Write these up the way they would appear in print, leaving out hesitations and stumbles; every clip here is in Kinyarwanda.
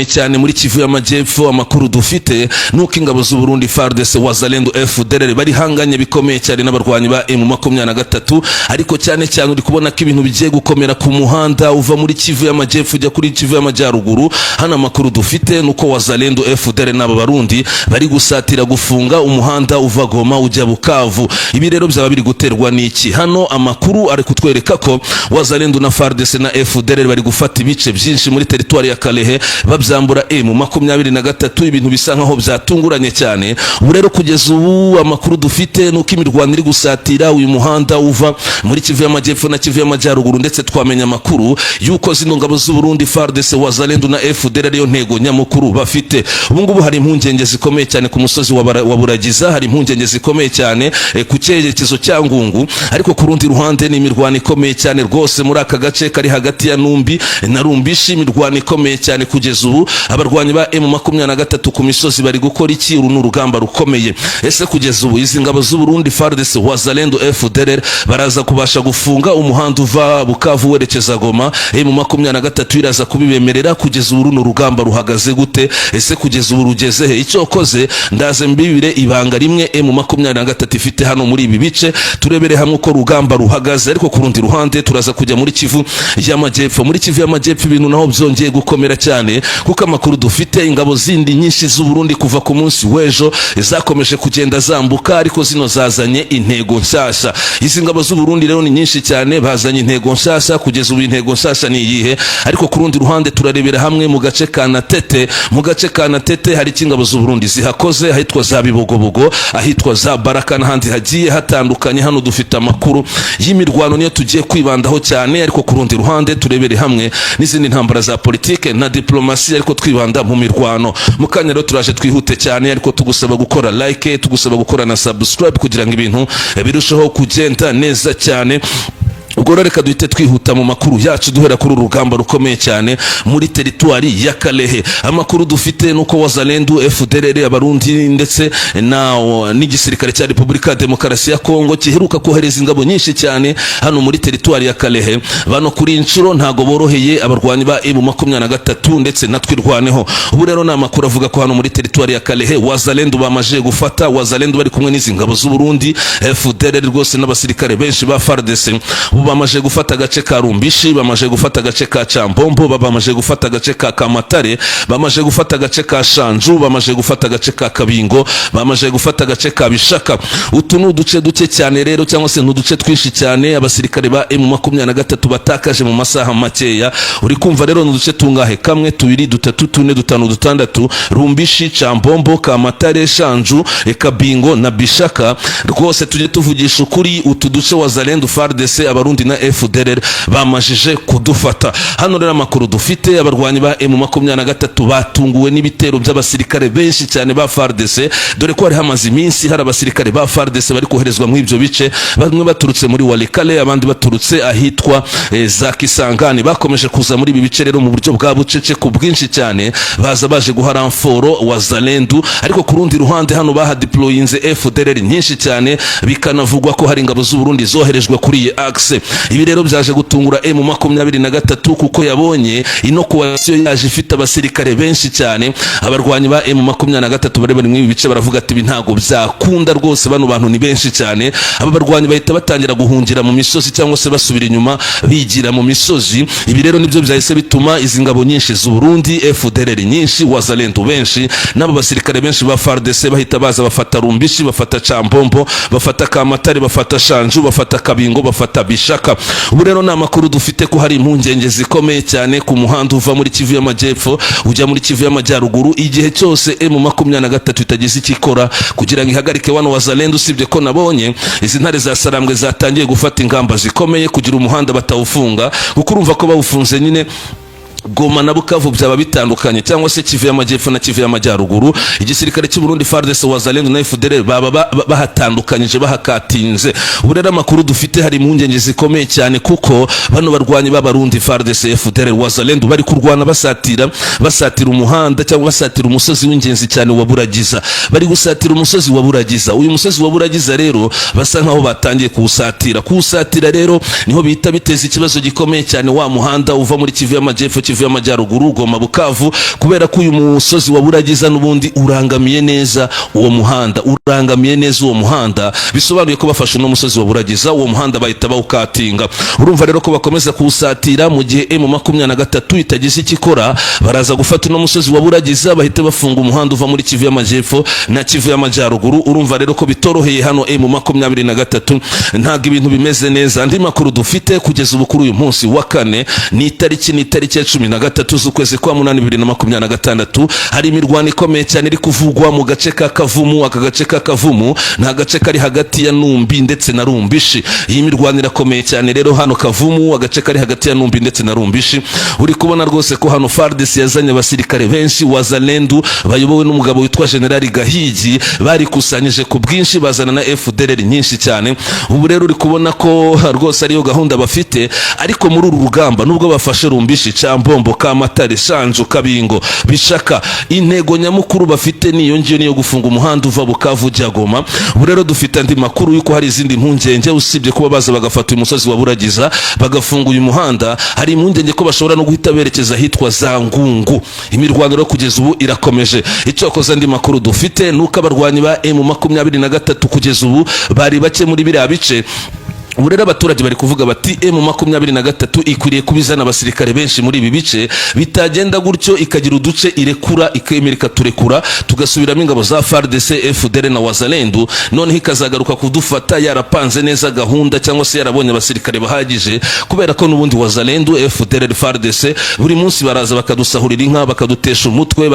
Cyane muri Kivu y'Amajyepfo, amakuru dufite nuko ingabo z'u Burundi, FARDC, Wazalendo, FDLR bari hanganye bikomeye cyane n'abarwanyi ba M23. Ariko cyane cyane uri kubona ko ibintu bigiye gukomera ku muhanda uva muri Kivu y'Amajyepfo ujya kuri Kivu y'Amajyaruguru. Hano amakuru dufite nuko Wazalendo, FDLR n'aba Barundi bari gusatira gufunga umuhanda uva Goma ujya Bukavu. Ibi rero byaba biri guterwa n'iki? Hano amakuru ari kutwereka ko Wazalendo na FARDC na FDLR bari gufata ibice byinshi muri teritwari ya Kalehe, babyambura M23. Ibintu bisa nkaho byatunguranye cyane. Ubu rero, kugeza ubu, amakuru dufite nuko imirwano iri gusatira uyu muhanda uva muri Kivu y'Amajyepfo na Kivu y'Amajyaruguru. Ndetse twamenya amakuru yuko zino ngabo z'u Burundi, FARDC, Wazalendo na FDLR ariyo ntego nyamukuru bafite. Ubu ngubu hari impungenge zikomeye cyane ku musozi wa Buragiza, hari impungenge zikomeye cyane ku cyerekezo cya Ngungu. Ariko ku rundi ruhande ni imirwano ikomeye cyane rwose muri aka gace kari hagati ya Numbi na Rumbishi, imirwano ikomeye cyane. Kugeza ubu abarwanyi ba M23 ku misozi bari gukora iki? Uru ni urugamba rukomeye. Ese kugeza ubu izi ngabo z'u Burundi, FARDC, Wazalendo, FDLR baraza kubasha gufunga umuhanda uva Bukavu werekeza Goma? M23 iraza kubibemerera? Kugeza ubu runo rugamba ruhagaze gute? Ese kugeza ubu rugeze he? Icyo koze ndaze mbibire ibanga rimwe M23 ifite hano muri ibi bice, turebere hamwe uko rugamba ruhagaze. Ariko ku rundi ruhande turaza kujya muri Kivu y'Amajyepfo. Muri Kivu y'Amajyepfo ibintu naho byongeye gukomera cyane, kuko amakuru dufite, ingabo zindi nyinshi z'u Burundi kuva ku munsi w'ejo zakomeje kugenda zambuka, ariko zino zazanye intego nshyashya. Izi ngabo z'u Burundi rero ni nyinshi cyane, bazanye intego nshyashya. Kugeza ubu intego nshyashya ni iyihe? Ariko ku rundi ruhande turarebera hamwe mu gace ka Natete. Mu gace ka Natete hari icyo ingabo z'u Burundi zihakoze, ahitwa za Bibogobogo, ahitwa za Baraka n'ahandi hagiye hatandukanye. Hano dufite amakuru y'imirwano, niyo tugiye kwibandaho cyane. Ariko ku rundi ruhande turebere hamwe n'izindi ntambara za politike na diplomasi, ariko twibanda mu mirwano. Mu kanya rero turaje twihute cyane, ariko tugusaba gukora like, tugusaba gukora na subscribe kugira ngo ibintu birusheho kugenda neza cyane. Ubwo rero reka duhite twihuta mu makuru yacu, duhera kuri uru rugamba rukomeye cyane muri teritwari ya Kalehe. Amakuru dufite nuko Wazalendu, FDLR, Abarundi ndetse na n'igisirikare cya Repubulika ya Demokarasi ya Kongo giheruka kohereza ingabo nyinshi cyane hano muri teritwari ya Kalehe. Bano kuri inshuro ntago boroheye abarwanyi ba M23 ndetse na Twirwaneho. Ubu rero ni amakuru avuga ko hano muri teritwari ya Kalehe Wazalendu bamaze gufata, Wazalendu bari kumwe n'izi ngabo z'u Burundi, FDLR rwose n'abasirikare benshi ba FARDC. Ubu bamaze gufata agace ka Rumbishi, bamaze gufata agace ka Cambombo, bamaze gufata agace ka Kamatare, bamaze gufata agace ka Shanju, bamaze gufata agace ka Kabingo, bamaze gufata agace ka Bishaka. Utu ni uduce duke cyane rero, cyangwa se ni uduce twinshi cyane abasirikare ba M23 batakaje mu masaha makeya. Uri kumva rero ni uduce tungahe? Kamwe, tubiri, dutatu, tune, dutanu, dutandatu: Rumbishi, Cambombo, Kamatare, Shanju, Kabingo na Bishaka. Rwose tujye tuvugisha ukuri, utu duce Wazalendo, FARDC, Abarundi na FDLR bamajije kudufata. Hano rero amakuru dufite, abarwanyi ba M23 batunguwe n'ibitero by'abasirikare benshi cyane ba FARDC, dore ko hari hamaze iminsi hari abasirikare ba FARDC bari koherezwa muri ibyo bice, bamwe baturutse muri Walikale, abandi baturutse ahitwa za Kisangani. Bakomeje kuza muri ibi bice rero mu buryo bwa bucece, ku bwinshi cyane, baza baje guha renfort Wazalendu. Ariko ku rundi ruhande hano bahadeployinze FDLR nyinshi cyane, bikanavugwa ko hari ingabo z'u Burundi zoherejwe kuri iyi axe. Ibi rero byaje gutungura M23, kuko yabonye ino coalition yaje ifite abasirikare benshi cyane. Abarwanyi ba M23 bari bari muri ibi bice baravuga ati: "Ibi ntabwo byakunda rwose, bano bantu ni benshi cyane." Aba barwanyi bahita batangira guhungira mu misozi, cyangwa se basubira inyuma bigira mu misozi. Ibi rero nibyo byahise bituma izi ngabo nyinshi z'u Burundi, FDLR nyinshi, Wazalendo benshi n'abo basirikare benshi ba FARDC bahita baza bafata Rumbishi, bafata Cambombo, bafata Kamatare, bafata Shanju, bafata Kabingo, bafata Bishaka. Ubu rero ni amakuru dufite ko hari impungenge zikomeye cyane ku muhanda uva muri Kivu y'Amajyepfo ujya muri Kivu y'Amajyaruguru, igihe cyose M23 itagize icyo ikora kugira ngo ihagarike wano Wazalendo. Usibye ko nabonye izi ntare za Sarambwe zatangiye gufata ingamba zikomeye kugira umuhanda batawufunga, kuko urumva ko bawufunze nyine Goma na Bukavu byaba bitandukanye, cyangwa se Kivu y'Amajyepfo na Kivu y'Amajyaruguru. Igisirikare cy'u Burundi, FARDC, Wazalendo na FDLR baba bahatandukanyije, bahakatinze. Ubu rero amakuru dufite, hari impungenge zikomeye cyane, kuko bano barwanyi b'Abarundi, FARDC, FDLR, Wazalendo bari kurwana basatira umuhanda, cyangwa basatira umusozi w'ingenzi cyane wa Buragiza. Bari gusatira umusozi wa Buragiza. Uyu musozi wa Buragiza rero basa nkaho batangiye kuwusatira. Kuwusatira rero niho bihita biteza ikibazo gikomeye cyane wa muhanda uva muri Kivu y'Amajyepfo. Kivu y'Amajyaruguru, Goma, Bukavu, kubera ko uyu musozi wa Buragiza n'ubundi urangamiye neza uwo muhanda, urangamiye neza uwo muhanda. Bisobanuye ko bafashe uno musozi wa Buragiza, uwo muhanda bahita bawukatinga. Urumva rero ko bakomeza kuwusatira. Mu gihe M23 itagize icyo ikora, baraza gufata uno musozi wa Buragiza, bahita bafunga umuhanda uva muri Kivu y'Amajyepfo na Kivu y'Amajyaruguru. Urumva rero ko bitoroheye hano M23, ntabwo ibintu bimeze neza. Andi makuru dufite kugeza ubu kuri uyu munsi wa kane, ni itariki ya 13 z'ukwezi kwa munani 2026, hari imirwano ikomeye cyane iri kuvugwa mu gace ka Kavumu. Aka gace ka Kavumu ni agace kari hagati ya Numbi ndetse na Rumbishi. Iyi mirwano irakomeye cyane rero hano Kavumu, agace kari hagati ya Numbi ndetse na Rumbishi. Uri kubona rwose ko hano FARDC yazanye abasirikare benshi, Wazalendu bayobowe n'umugabo witwa General Gahigi, barikusanyije ku bwinshi, bazana na FDLR nyinshi cyane. Ubu rero uri kubona ko rwose ariyo gahunda bafite. Ariko muri uru rugamba, nubwo bafashe Rumbishi, Cambombo, Kamatare, Shanju, Kabingo, Bishaka, intego nyamukuru bafite niyo ngiyo, niyo gufunga umuhanda uva Bukavu ujya Goma. Ubu rero dufite andi makuru yuko hari izindi mpungenge. Usibye kuba baza bagafata uyu musozi wa Buragiza, bagafunga uyu muhanda, hari impungenge ko bashobora no guhita berekeza ahitwa za Ngungu. Imirwano rero kugeza ubu irakomeje. Icyokoza andi makuru dufite ni uko abarwanyi ba M23 kugeza ubu bari bake muri biriya bice. Ubu rero abaturage bari kuvuga bati M23 ikwiriye kuba izana abasirikare benshi muri ibi bice, bitagenda gutyo ikagira uduce irekura, ikemera ikaturekura, tugasubiramo ingabo za FARDC, FDLR na Wazalendu, noneho ikazagaruka kudufata yarapanze neza gahunda cyangwa se yarabonye abasirikare bahagije, kubera ko n'ubundi Wazalendu, FDLR, FARDC buri munsi baraza bakadusahurira inka, bakadutesha umutwe,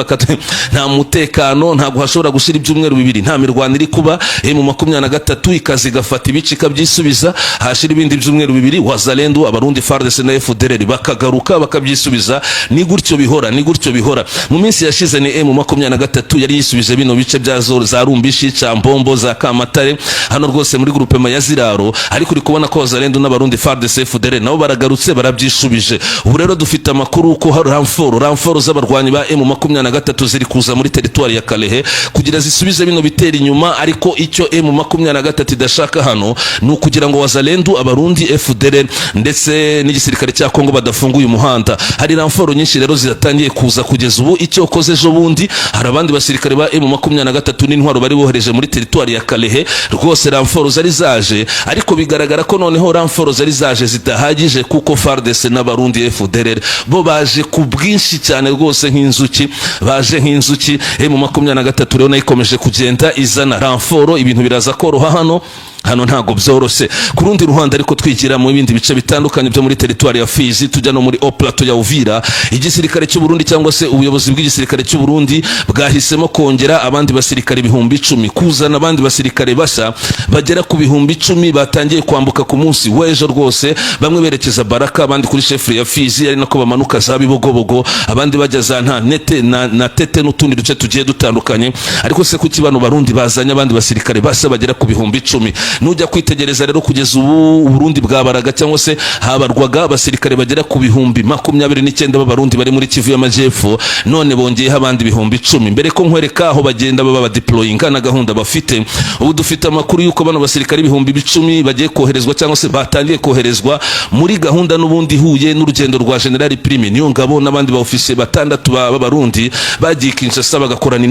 nta mutekano. Ntabwo hashobora gushira ibyumweru 2 nta mirwano iri kuba. M23 ikaza igafata ibice ikabyisubiza, hashira ibindi byumweru 2 Wazalendu, Abarundi, FARDC na FDLR bakagaruka bakabyisubiza. Ni gutyo bihora, ni gutyo bihora. Mu minsi yashize ni M23 yari yisubije bino bice bya za Rumbishi, Cambombo, za Kamatare, hano rwose muri groupement ya Ziraro, ariko uri kubona ko Wazalendu n'Abarundi, FARDC, FDLR nabo baragarutse barabyishubije. Ubu rero dufite amakuru ko hari renfort z'abarwanyi ba M23 ziri kuza muri teritwari ya Kalehe kugira zisubize bino bitera inyuma. Ariko icyo M23 idashaka hano ni ukugira ngo Wazalendu, Abarundi, FDLR ndetse n'igisirikare cya Kongo badafunguye umuhanda. Hari renfort nyinshi rero ziratangiye kuza kugeza ubu. Icyo koze, ejo bundi hari abandi basirikare ba M23 n'intwaro bari bohereje muri teritwari ya Kalehe. Rwose renfort zari zaje, ariko bigaragara ko noneho renfort zari zaje zidahagije, kuko FARDC n'Abarundi, FDLR bo baje ku bwinshi cyane rwose nk'inzuki, baje nk'inzuki. M23 rero nayo ikomeje kugenda izana renfort, ibintu biraza koroha hano. Hano ntabwo byoroshye. Ku rundi ruhande ariko, twigira mu bindi bice bitandukanye byo muri teritwari ya Fizi, tujya no muri Plateau ya Uvira, igisirikare cy'u Burundi cyangwa se ubuyobozi bw'igisirikare cy'u Burundi bwahisemo kongera abandi basirikare 10,000, kuzana abandi basirikare bashya bagera ku 10,000 batangiye kwambuka ku munsi w'ejo rwose, bamwe berekeza Baraka, abandi kuri chefferie ya Fizi, ari nako bamanuka za Bibogobogo, abandi bajya za nta nete na Tete n'utundi duce tugiye dutandukanye. Ariko se kuki bano Barundi bazanye abandi basirikare bashya bagera ku 10,000? Nujya kwitegereza rero, kugeza ubu Burundi bwabaraga cyangwa se habarwaga abasirikare bagera ku 29,000 b'Abarundi bari muri Kivu y'Amajyepfo, none bongeyeho abandi 10,000. Mbere ko nkwereka aho bagenda baba badeployinga na gahunda bafite, ubu dufite amakuru y'uko bano basirikare 10,000 bagiye koherezwa cyangwa se batangiye koherezwa muri gahunda n'ubundi ihuye n'urugendo rwa General Prime Niyongabo n'abandi ba ofisiye batandatu b'Abarundi bagiye Kinshasa bagakorana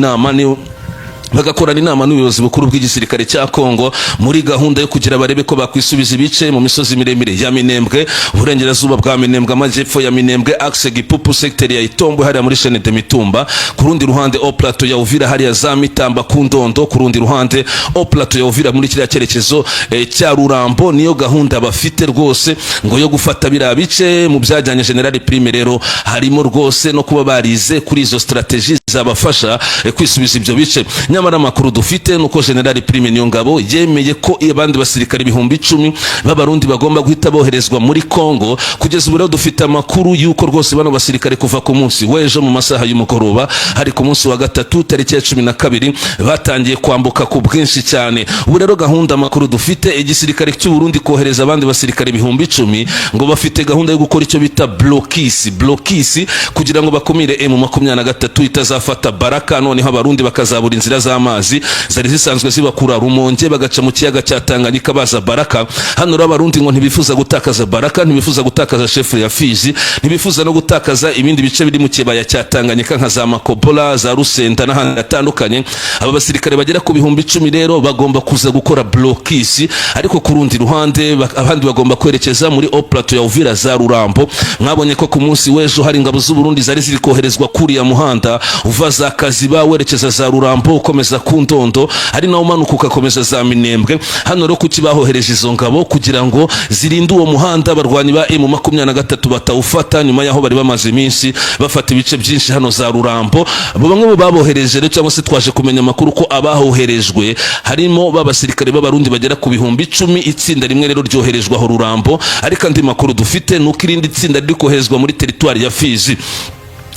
inama n'ubuyobozi bukuru bw'igisirikare cya Kongo muri gahunda yo kugira barebe ko bakwisubiza ibice mu misozi miremire ya Minembwe, uburengerazuba bwa Minembwe, amajyepfo ya Minembwe, axe Gipupu, secteur ya Itombwe, hariya muri chaîne de Mitumba. Ku rundi ruhande, Hauts Plateaux ya Uvira, hariya za Mitamba ku Ndondo. Ku rundi ruhande, Hauts Plateaux ya Uvira muri kiriya cyerekezo cya Rurambo. Niyo gahunda bafite rwose ngo yo gufata biriya bice. Mu byajyanye General Prime rero harimo rwose no kuba barize kuri izo stratégie zabafasha kwisubiza ibyo bice. Nyamara amakuru dufite nuko General Prime Niyongabo yemeye ko abandi basirikare 10,000 b'Abarundi bagomba guhita boherezwa muri Kongo. Kugeza ubu rero dufite amakuru yuko rwose bano basirikare kuva ku munsi w'ejo mu masaha y'umugoroba, hari ku munsi wa gatatu tariki ya 12, batangiye kwambuka ku bwinshi cyane. Ubu rero gahunda, amakuru dufite, igisirikare cy'u Burundi kohereza abandi basirikare 10,000, ngo bafite gahunda yo gukora icyo bita blocus, kugira ngo bakumire M23 itazafata Baraka, noneho Abarundi bakazabura inzira. z'amazi zari zisanzwe zibakura Rumonge, bagaca mu kiyaga cya Tanganyika baza Baraka. Hano rero Abarundi ngo ntibifuza gutakaza Baraka, ntibifuza gutakaza chefferie ya Fizi, ntibifuza no gutakaza ibindi bice biri mu kibaya cya Tanganyika nka za Makobola, za Rusenda n'ahandi hatandukanye. Aba basirikare bagera ku 10,000 rero bagomba kuza gukora blocus, ariko ku rundi ruhande abandi bagomba kwerekeza muri haut plateau ya Uvira, za Rurambo. Mwabonye ko ku munsi w'ejo hari ingabo z'u Burundi zari ziri koherezwa kuriya muhanda uva za Kaziba werekeza za Rurambo, ukomeza ku Ndondo, ari nawo umanuka ugakomeza za Minembwe. Hano rero kuki bahohereje izo ngabo? Kugira ngo zirinde uwo muhanda, abarwanyi ba M23 batawufata, nyuma y'aho bari bamaze iminsi bafata ibice byinshi hano za Rurambo. Abo bamwe mu babohereje rero, cyangwa se twaje kumenya amakuru ko abahoherejwe harimo b'abasirikare b'Abarundi bagera ku 10,000. Itsinda rimwe rero ryoherejwe aho Rurambo, ariko andi makuru dufite ni uko irindi tsinda riri koherezwa muri teritwari ya Fizi.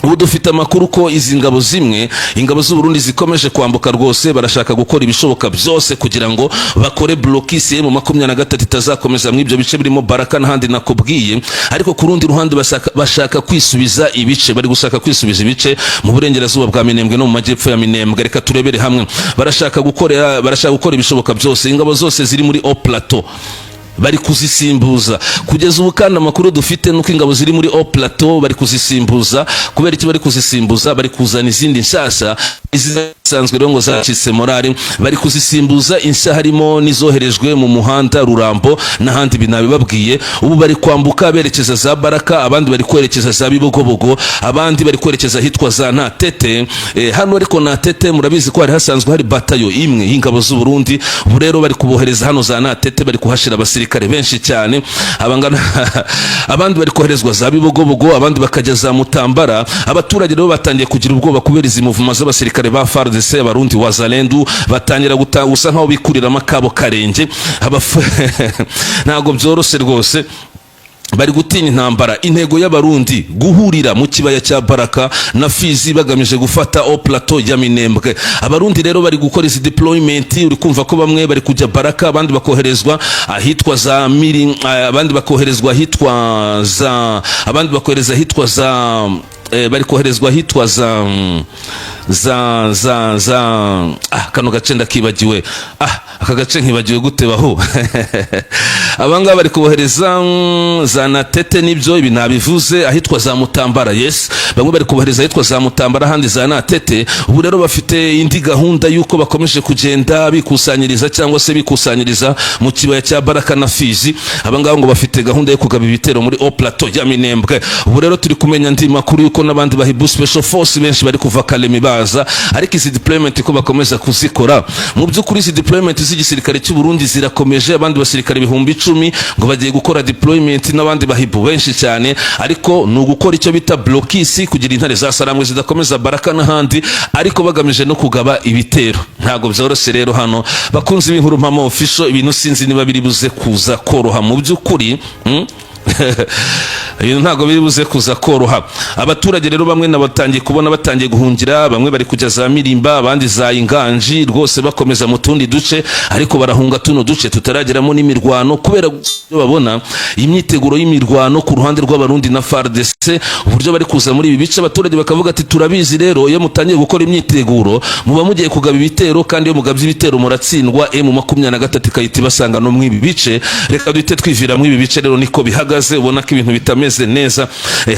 Ubu dufite amakuru ko izi ngabo zimwe, ingabo z'u Burundi, zikomeje kwambuka rwose. Barashaka gukora ibishoboka byose kugira ngo bakore blocus M23 itazakomeza mu ibyo bice birimo Baraka n'ahandi nakubwiye. Ariko ku rundi ruhande bashaka kwisubiza ibice, bari gushaka kwisubiza ibice mu burengerazuba bwa Minembwe no mu majyepfo ya Minembwe. Reka turebere hamwe. Barashaka gukora ibishoboka byose. Ingabo zose ziri muri haut plateau bari kuzisimbuza kugeza ubu. Kandi amakuru dufite nuko ingabo ziri muri haut plateau bari kuzisimbuza. Kubera iki bari kuzisimbuza? Bari kuzana izindi nshyashya. Izisanzwe rero ngo zacitse morale, bari kuzisimbuza inshya, harimo n'izoherejwe mu muhanda Rurambo n'ahandi binabibabwiye. Ubu bari kwambuka berekeza za Baraka, abandi bari kwerekeza za Bibogobogo, abandi bari kwerekeza ahitwa za Natete. Hano ariko Natete murabizi ko hari hasanzwe hari batayo imwe y'ingabo z'u Burundi. Ubu rero bari kubohereza hano za Natete, bari kuhashira abasirikare benshi cyane abangana. Abandi bari koherezwa za Bibogobogo, abandi bakajya za Mutambara. Abaturage rero batangiye kugira ubwoba kubera izi mouvement z'abasirikare ba FARDC, Abarundi, Wazalendu, batangira gusa nkaho bikuriramo akabo karenge. Ntabwo byoroshye rwose, bari gutinya intambara. Intego y'Abarundi guhurira mu kibaya cya Baraka na Fizi bagamije gufata haut plateau ya Minembwe. Abarundi rero bari gukora izi deployment. Uri kumva ko bamwe bari kujya Baraka, abandi bakoherezwa ahitwa za Miri, abandi bakoherezwa ahitwa za, abandi bakohereza ahitwa za, bari koherezwa ahitwa za ah, kano gace ndakibagiwe. Ah, aka gace nkibagiwe gute baho? Abangaba bari kubohereza za Natete, nibyo, ibi nabivuze, ahitwa za Mutambara. Yes, bamwe bari kubohereza ahitwa za Mutambara, ahandi za Natete. Ubu rero bafite indi gahunda y'uko bakomeje kugenda bikusanyiriza cyangwa se bikusanyiriza mu kibaya cya Baraka na Fizi. Abangaba ngo bafite gahunda yo kugaba ibitero muri haut plateau ya Minembwe. Ubu rero turi kumenya andi makuru y'uko n'abandi bahibu special force benshi bari kuva Kalemi baza. Ariko izi deployment ko bakomeza kuzikora, mu by'ukuri izi deployment z'igisirikare cy'u Burundi zirakomeje. Abandi basirikare 10,000 ngo bagiye gukora deployment n'abandi bahibu benshi cyane, ariko ni ugukora icyo bita blocus kugira intare za Sarambwe zidakomeza Baraka n'ahandi, ariko bagamije no kugaba ibitero. Ntabwo byoroshye rero hano, bakunzi b'inkuru mpamo official. Ibintu sinzi niba biri buze kuza koroha mu by'ukuri, Ibintu ntabwo biri buze kuza koroha. Abaturage rero bamwe nabatangiye kubona batangiye guhungira. Bamwe bari kujya za Mirimba, abandi za Inganji rwose, bakomeza mu tundi duce, ariko barahunga tuno duce tutarageramo n'imirwano, kubera ibyo babona, imyiteguro y'imirwano ku ruhande rw'Abarundi na FARDC, uburyo bari kuza muri ibi bice. Abaturage bakavuga ati: "Turabizi rero, iyo mutangiye gukora imyiteguro muba mugiye kugaba ibitero, kandi iyo mugabye ibitero muratsindwa." M23 ikahita ibasanga no mu ibi bice. Reka duhite twivira mu ibi bice rero, niko bihagaze. Ubona ko ibintu bitameze neza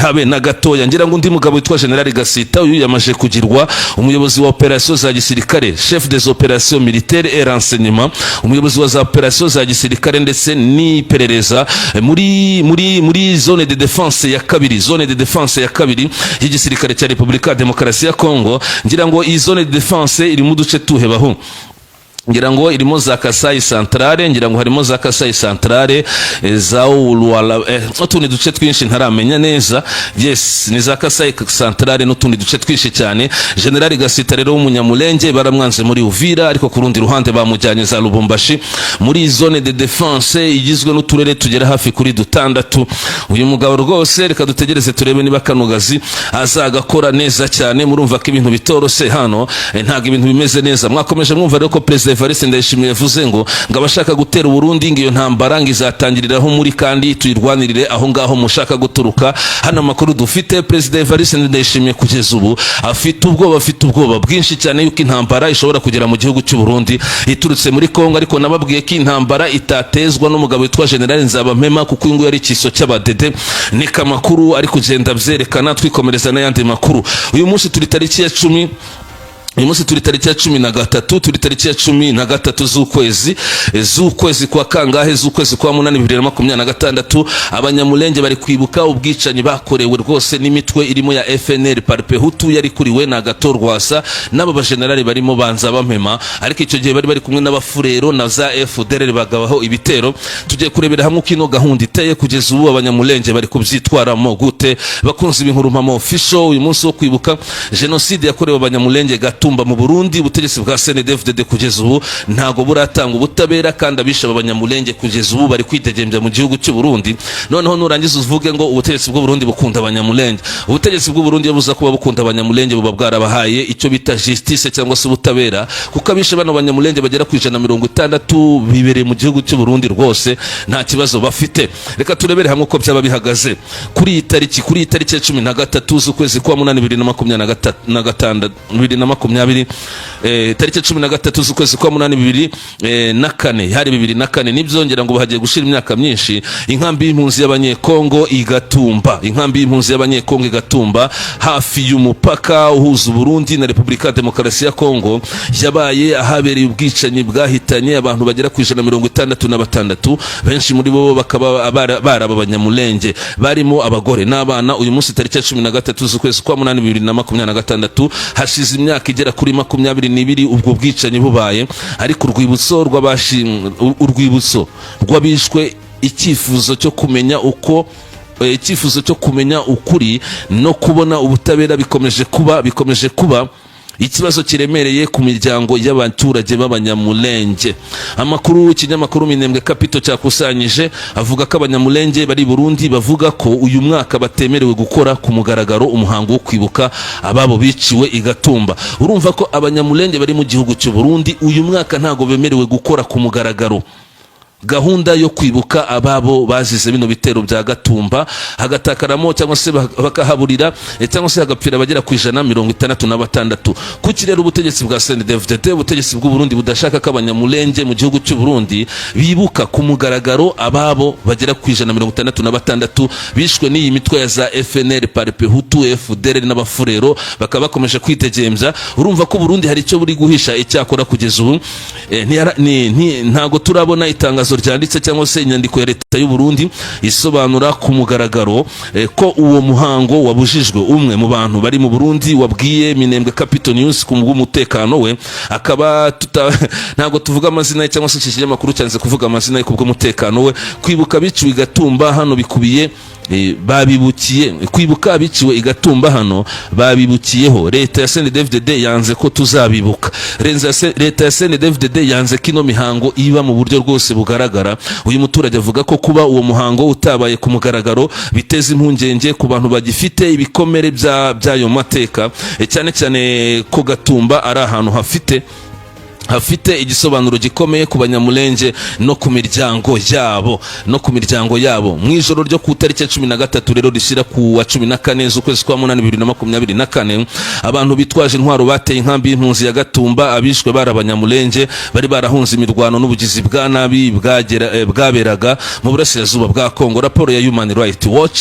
habe na gatoya. Ngira ngo undi mugabo witwa General Gasita, uyu yamaze kugirwa umuyobozi wa operation za gisirikare, chef des opérations militaires et renseignement, umuyobozi wa za operation za gisirikare ndetse n'iperereza muri zone de défense ya kabiri, zone de défense ya kabiri y'igisirikare cya Repubulika ya Demokarasi ya Kongo. Ngira ngo iyi zone de défense irimo uduce tuhebaho? Ngira ngo irimo za Kasai Centrale, ngira ngo harimo za Kasai Centrale, za Ulwala, n'utundi duce twinshi ntaramenya neza. Yes, ni za Kasai Centrale n'utundi duce twinshi cyane. General Gasita rero w'Umunyamulenge baramwanze muri Uvira, ariko ku rundi ruhande bamujyanye za Lubumbashi muri zone de défense igizwe n'uturere tugera hafi kuri dutandatu. Uyu mugabo rwose, reka dutegereze turebe niba kano gazi azagakora neza cyane. Murumva ko ibintu bitorose hano, ntabwo ibintu bimeze neza. Mwakomeje mwumva rero ko Perezida Evariste Ndayishimiye yavuze ngo abashaka gutera Uburundi, ngo iyo ntambara ngo izatangiriraho muri kandi tuyirwanirire aho ngaho mushaka guturuka. Hano amakuru dufite, Perezida Evariste Ndayishimiye kugeza ubu afite ubwoba bwinshi cyane yuko intambara ishobora kugera mu gihugu cy'u Burundi iturutse muri Kongo. Ariko nababwiye ko intambara itatezwa n'umugabo witwa General Nzabampema, kuko uyu nguyu ari ikiso cy'abadede. Niko amakuru ari kugenda byerekana. Twikomereza n'ayandi makuru. Uyu munsi turi tariki ya 13, turi tariki ya 13 z'ukwezi kwa kangahe? Z'ukwezi kwa munani 2026. Abanyamulenge bari kwibuka ubwicanyi bakorewe rwose n'imitwe irimo ya FNL Palipehutu yari kuriwe na Agathon Rwasa n'aba bajenerali barimo banza bampema, ariko icyo gihe bari kumwe n'abafurero na za FDLR bagabaho ibitero. Tugiye kurebera hamwe uko ino gahunda iteye kugeza ubu, Abanyamulenge bari kubyitwaramo gute. Bakunzi b'inkuru mpamo official, uyu munsi wo kwibuka jenoside yakorewe Abanyamulenge Gatumba mu Burundi, ubutegetsi bwa CNDD-FDD kugeza ubu ntago buratanga ubutabera, kandi abishe aba Banyamulenge kugeza ubu bari kwidegembya mu gihugu cy'u Burundi. Noneho nurangiza uvuge ngo ubutegetsi bw'u Burundi bukunda Abanyamulenge. Ubutegetsi bw'u Burundi iyo buza kuba bukunda Abanyamulenge, buba bwarabahaye icyo bita justice cyangwa se ubutabera, kuko abishe bano Banyamulenge bagera ku 160 bibereye mu gihugu cy'u Burundi rwose nta kibazo bafite. Reka turebere hamwe uko byaba bihagaze kuri iyi tariki ya 13 z'ukwezi kwa munani 2026, 2020, tariki ya 13 z'ukwezi kwa munani 2004, hari 2004 nibyongera ngo bahagiye gushira imyaka myinshi. Inkambi y'impunzi y'Abanyekongo igatumba, inkambi y'impunzi y'Abanyekongo igatumba hafi y'umupaka uhuza Uburundi na Repubulika ya Demokarasi ya Kongo, yabaye ahabereye ubwicanyi bwahitanye abantu bagera ku 166, benshi muri bo bakaba bari aba Banyamulenge, barimo abagore n'abana. Uyu munsi tariki ya 13 z'ukwezi kwa munani 2026, hashize imyaka igera kuri 22 ubwo bwicanyi bubaye, ariko urwibutso rw'abishwe, icyifuzo cyo kumenya ukuri no kubona ubutabera bikomeje kuba ikibazo kiremereye ku miryango y'abaturage b'Abanyamulenge. Amakuru ikinyamakuru Minembwe Capital cyakusanyije avuga ko Abanyamulenge bari i Burundi bavuga ko uyu mwaka batemerewe gukora ku mugaragaro umuhango wo kwibuka ababo biciwe i Gatumba. Urumva ko Abanyamulenge bari mu gihugu cy'u Burundi uyu mwaka ntago bemerewe gukora ku mugaragaro gahunda yo kwibuka ababo bazize bino bitero bya Gatumba, hagatakaramo cyangwa se bakahaburira cyangwa se hagapfira abagera ku 166. Kuki rero ubutegetsi bwa CNDD-FDD, ubutegetsi bw'u Burundi, budashaka ko Abanyamulenge mu gihugu cy'u Burundi bibuka ku mugaragaro ababo bagera ku 166 bishwe n'iyi mitwe ya za FNL Palipehutu, FDLR n'abafurero, bakaba bakomeje kwitegembya? Urumva ko Burundi hari icyo buri guhisha. Icyakora kugeza ubu ntago turabona itangazo ryanditse cyangwa se inyandiko ya leta y'u Burundi isobanura ku mugaragaro ko uwo muhango wabujijwe. Umwe mu bantu bari mu Burundi wabwiye Minembwe Capital News ku bw'umutekano we, akaba ntabwo tuvuga amazina ye, cyangwa se iki kinyamakuru cyanze kuvuga amazina ye ku bw'umutekano we. Kwibuka biciwe i Gatumba hano bikubiye babibukiye, kwibuka abiciwe i Gatumba hano babibukiyeho. Leta ya CNDD-FDD yanze ko tuzabibuka. Leta ya CNDD-FDD yanze ko ino mihango iba mu buryo rwose bugaragara. Uyu muturage avuga ko kuba uwo muhango utabaye ku mugaragaro biteza impungenge ku bantu bagifite ibikomere by'ayo mateka, cyane cyane ko Gatumba ari ahantu hafite igisobanuro gikomeye ku Banyamulenge no ku miryango yabo. Mu ijoro ryo ku itariki ya 13 rero rishyira ku wa 14 z'ukwezi kwa munani 2024, abantu bitwaje intwaro bateye inkambi y'impunzi ya Gatumba. Abishwe bari Abanyamulenge bari barahunze imirwano n'ubugizi bwa nabi bwaberaga mu burasirazuba bwa Kongo. Raporo ya Human Rights Watch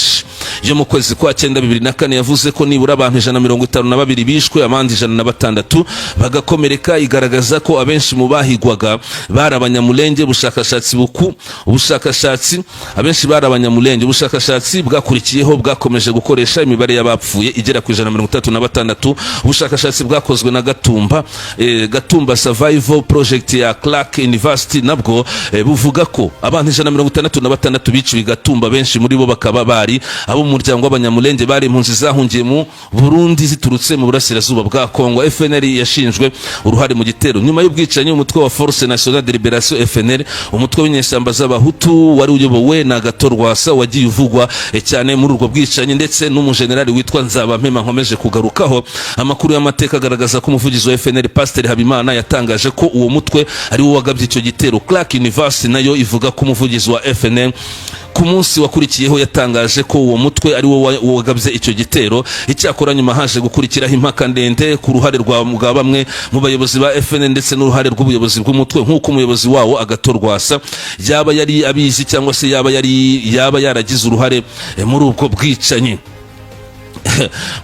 yo mu kwezi kwa cyenda 2004 yavuze ko nibura abantu 152 bishwe, abandi 106 bagakomereka, igaragaza ko abenshi mu bahigwaga bari Abanyamulenge. Ubushakashatsi buku ubushakashatsi abenshi bari Abanyamulenge. Ubushakashatsi bwakurikiyeho bwakomeje gukoresha imibare y'abapfuye igera ku 136. Ubushakashatsi bwakozwe na Gatumba Survival Project ya Clark University nabwo buvuga ko abantu 166 biciwe i Gatumba, benshi muri bo bakaba bari abo mu muryango w'Abanyamulenge, bari impunzi zahungiye mu Burundi ziturutse mu burasirazuba bwa Kongo. FNL yashinjwe uruhare mu gitero nyuma. Y'ubwicanyi, umutwe wa Force Nationale de Liberation, FNL, umutwe w'inyeshyamba z'Abahutu wari uyobowe na Agathon Rwasa, wagiye uvugwa cyane muri ubwo bwicanyi, ndetse n'umujenerali witwa Nzabampema nkomeje kugarukaho. Amakuru y'amateka agaragaza ko umuvugizi wa FNL, Pasiteri Habimana, yatangaje ko uwo mutwe ari wo wagabye icyo gitero. Clark University nayo ivuga ko umuvugizi wa FNL ku munsi wakurikiyeho yatangaje ko uwo mutwe ari wo wagabye icyo gitero. Icyakora nyuma haje gukurikiraho impaka ndende ku ruhare rwa bamwe mu bayobozi ba FN ndetse n'uruhare rw'ubuyobozi bw'umutwe, nk'uko umuyobozi wawo Agathon Rwasa yaba yari abizi cyangwa se yaba yaragize uruhare muri ubwo bwicanyi.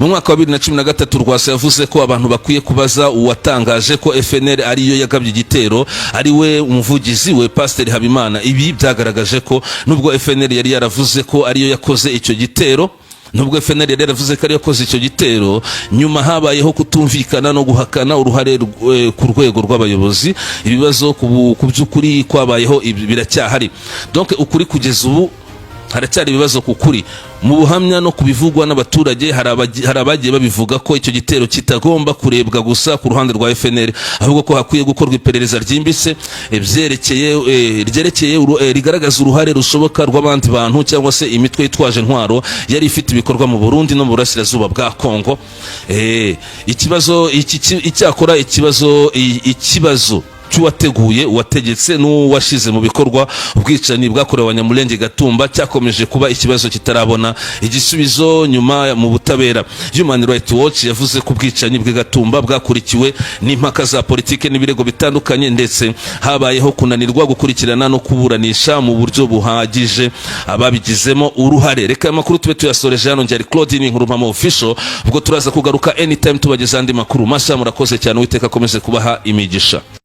Mu mwaka wa 2013, Rwasa yavuze ko abantu bakwiye kubaza uwatangaje ko FNL ariyo yagabye igitero, ari we umuvugizi we, Pasiteri Habimana. Ibi byagaragaje ko nubwo FNL yari yaravuze ko ariyo yakoze icyo gitero, nubwo FNL yari yaravuze ko ariyo yakoze icyo gitero, nyuma habayeho kutumvikana no guhakana uruhare ku rwego rw'abayobozi. Ibibazo ku by'ukuri kwabayeho ibi biracyahari. Donc ukuri, kugeza ubu haracyari ibibazo ku kuri. Mu buhamya no ku bivugwa n'abaturage, hari abagiye babivuga ko icyo gitero kitagomba kurebwa gusa ku ruhande rwa FNL, ahubwo ko hakwiye gukorwa iperereza ryimbitse byerekeye ryerekeye rigaragaza uruhare rushoboka rw'abandi bantu cyangwa se imitwe yitwaje intwaro yari ifite ibikorwa mu Burundi no mu burasirazuba bwa Kongo. Ikibazo icyakora ikibazo cy'uwateguye, uwategetse n'uwashize mu bikorwa ubwicanyi bwakorewe Abanyamulenge Gatumba cyakomeje kuba ikibazo kitarabona igisubizo nyuma mu butabera. Human Rights Watch yavuze ko ubwicanyi bw'i Gatumba bwakurikiwe n'impaka za politike n'ibirego bitandukanye, ndetse habayeho kunanirwa gukurikirana no kuburanisha mu buryo buhagije ababigizemo uruhare. Reka aya makuru tube tuyasoreje hano. Njyari Claudine Nkurumpamo Official. Ubwo turaza kugaruka anytime tubageza andi makuru mashya. Murakoze cyane, Uwiteka akomeze kubaha imigisha.